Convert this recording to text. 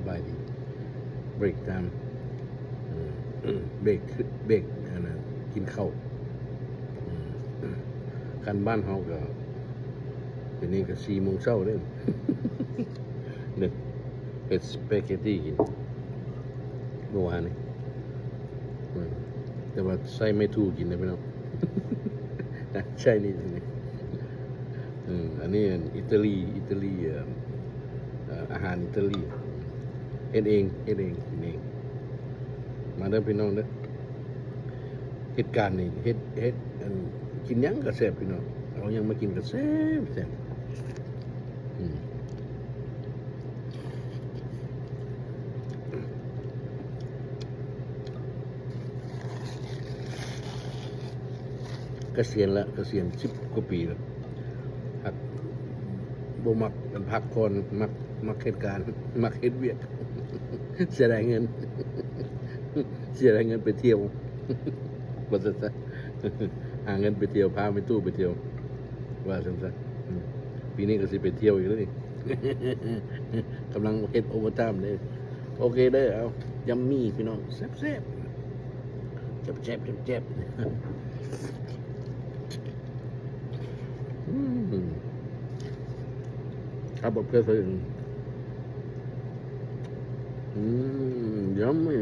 ສະບາຍດີ ເບຣກທາມ ເອີ ເບຣກ ເບຣກ ອັນນັ້ນ ກິນເຂົ້າ ອືມ ຄັນບ້ານເຮົາກໍ ດຽວນີ້ກໍສີ່ໂມງເຊົ້າເດ້ ເຮັດສະປາເກັດຕີກິນ ເມື່ອວານນີ້ ອືມ ແຕ່ວ່າໃຊ້ໄມ້ທູກິນເດ້ພີ່ນ້ອງ ໃຊ້ນີ້ ນີ້ ອືມ ອັນນີ້ອັນອິຕາລີ ອິຕາລີ ເອີ ເອີ ອາຫານອິຕາລີ ເຮັດເອງ ເຮັດເອງ ກິນເອງ ມາເດີພີ່ນ້ອງເດີ ເຮັດການນີ້ ເຮັດ ເຮັດ ອັນ ກິນຫຍັງກໍແຊບພີ່ນ້ອງ ເອົາຫຍັງມາກິນກໍແຊບ ແຊບ ອືມ. ກະສຽນລະ ກະສຽນສິບກວ່າປີລະ ພັກ ບໍ່ມັກພັກຜ່ອນ ມັກ ມັກເຮັດການ ມັກເຮັດວຽກ ເສຍດາຍເງິນ ເສຍດາຍເງິນໄປທ່ຽວ ວ່າຊັ້ນຊະ ຫາເງິນໄປທ່ຽວ ພາແມ່ຕູ້ໄປທ່ຽວ ວ່າຊັ້ນຊະ ອືມ ປີນີ້ກໍຊິໄປທ່ຽວອີກແລ້ວນີ້ ກຳລັງເຮັດໂອເວີທາມເດ້ ໂອເຄເດີ ເອົາ ຢຳມີພີ່ນ້ອງ ແຊບໆ ແຊບໆ ແຊບໆ ອືມ ຄັບ ບໍ່ເຄີຍ ອືມ ຢຳມີ.